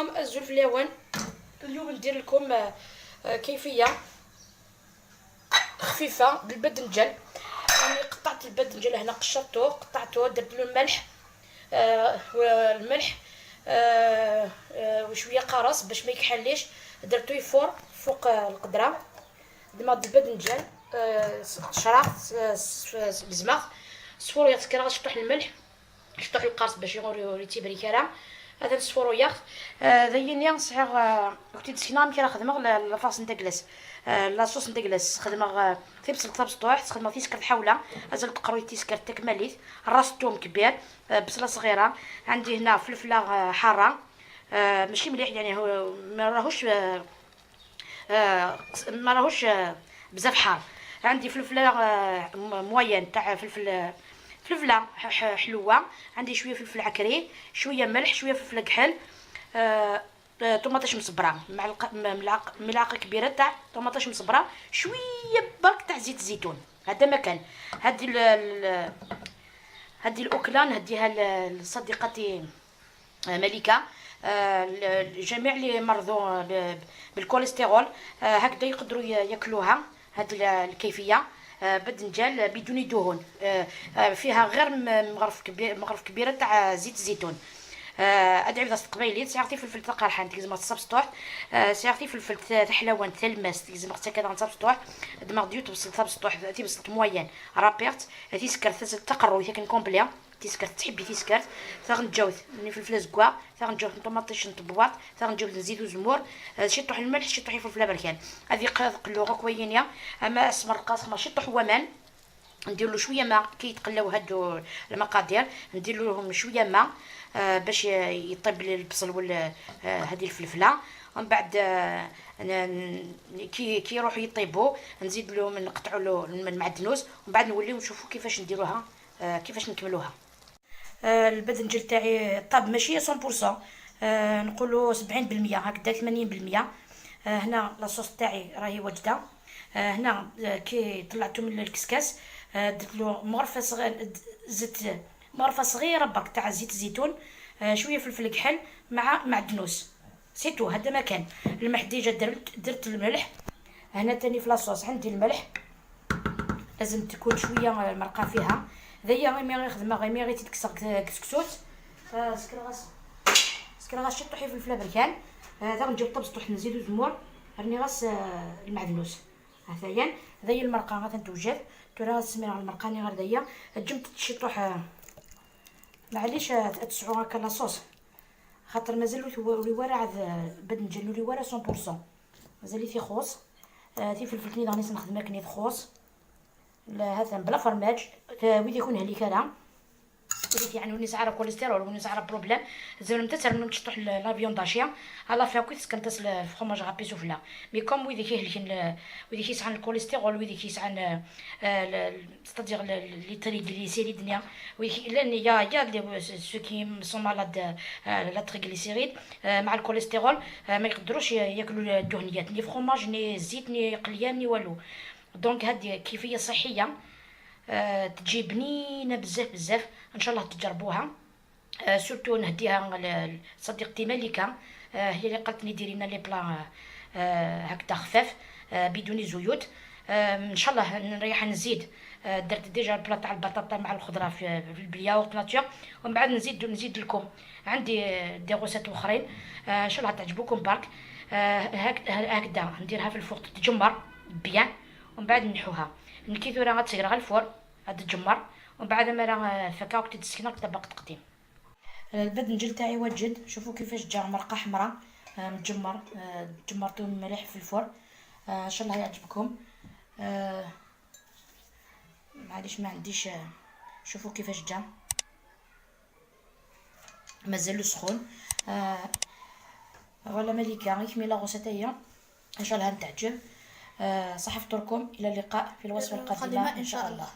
عليكم azul fellawen. اليوم ندير لكم كيفية خفيفة بالباذنجان. يعني قطعت الباذنجان هنا، قشرته، قطعته، درت له الملح والملح وشوية قارص باش ما يكحليش. درتو يفور فوق القدره. دما الباذنجان شرات بزماغ صفور كرا شطوح الملح، شطوح القارص باش يغوري تيبريكارا. هذا نصفورو ياخ ذايني سعيغ كنت تسكنا كي خدمة la farce نتاع glace، la sauce نتاع glace. خدمة تيبصل تبسطوح، خدمة تيسكر حوله ازل تقروي تيسكر تكمليت، راس توم كبير، بصله صغيره. عندي هنا فلفله حارة ماشي مليح، يعني هو ما راهوش بزاف حار. عندي فلفله moyenne تاع فلفل، فلفله حلوه. عندي شوية فلفل عكري، شوية ملح، شوية فلفل كحل، طوماطيش مصبره، معلقه ملعقة كبيرة تاع طوماطيش مصبره، شوية برك تاع زيت الزيتون. هذا ما كان. هذه الاكلة نهديها لصديقتي مليكه. الجميع اللي مرضوا بالكوليسترول هكذا يقدروا ياكلوها. هذه الكيفية باذنجان بدون دهون، فيها غير مغرف كبير، مغرف كبيرة تاع زيت الزيتون. ادعي بدا قبيلي سيغتي فلفل تقرحان تيزما تصبسطوح، سيغتي فلفل تحلوان تلمس تيزما حتى كذا تصبسطوح. دماغ ديو تبصل تبسطوح تيبصلت moyenne رابيرت تيسكر تقرو كان complet تيسكرت تحبي تيسكرت. ثاغنجاوت ني فلفل زكوا، ثاغنجاوت طوماطيش نطبواط، ثاغنجاوت نزيدو زمور، شي طوح الملح، شي طوح فلفل بركان. هذه قلو كوينيا اما اسمر القاص شي طوح ومان. ندير له شوية ماء كي يتقلاو هادو المقادير، ندير لهم شوية ماء باش يطيب البصل ولا هذه الفلفله. ومن بعد كي يروحوا يطيبوا نزيد لهم، نقطعوا له المعدنوس، ومن بعد نوليو نشوفوا كيفاش نديروها، كيفاش نكملوها. الباذنجان تاعي طاب، ماشي 100%، نقولوا 70% هكذا، 80%. هنا la sauce تاعي راهي واجده. هنا كي طلعته من الكسكاس درت له مغرفه صغيره، زدت مغرفه صغيرة برك تاع زيت الزيتون، شوية فلفل كحل مع معدنوس، c'est tout، هذا ما كان. الملح déjà درت الملح. هنا تاني في la sauce عندي الملح، لازم تكون شوية المرقه فيها. ذيا غير مي خدمة غير مي غير تتكسر كسكسوت. سكرغاس سكرغاس شي طوحي فلفله بركان. هذا نجيب طبس نزيدو زمور راني غاس المعدنوس. هذايا هذايا المرقه غادا توجد تورا سميرة المرقه ني غير دايا جمت شي طوح. معليش تسعو هكا la sauce خاطر مازال ولي ورا عاد باذنجان ولي ورا 100%، مازال تيخوص تي فلفل كني غادي نخدم كني تخوص. هذا بلا فرماج ويدي يكون هليك هذا وليت يعني وني سعر كوليسترول وني سعر problème زعما تسر تشطح la viande hachée à la fin كي تسكنتس ال fromage râpé سفلى. mais comme ويدي كيهلكن، ويدي كيسعن الكوليسترول، ويدي كيسعن c'est-à-dire les triglycérides نيا لان y a ceux qui sont malades la triglycérides مع الكوليسترول ما يقدروش ياكلوا الدهنيات، ni fromage ni زيت ni قليان ni والو. donc هذه كيفية صحية تجي بنينه بزاف بزاف، ان شاء الله تجربوها. Surtout نهديها لصديقتي ملكه، هي اللي قالت لي ديري لنا les plats هكذا خفاف بدون زيوت. ان شاء الله نريح نزيد. درت déjà ال plat تاع البطاطا مع الخضرة في بال yaourt nature، ومن بعد نزيد لكم، عندي des recettes اخرين ان شاء الله تعجبكم برك. هكذا نديرها في ال four تتجمر bien ومن بعد نحوها. نكي راه غتسير غير ال four تتجمر، ومن بعد ما راه فكا وقت تسكنك طبق تقديم. الباذنجان تاعي واجد، شوفوا كيفاش جا، مرقه حمراء متجمر، جمرتو مليح في ال four. ان شاء الله يعجبكم. معليش ما عنديش. شوفوا كيفاش جا، مازال سخون. voilà مليكة غير la recette هي، ان شاء الله تعجب. صحة فطوركم، الى اللقاء في الوصفة القادمة ان شاء الله.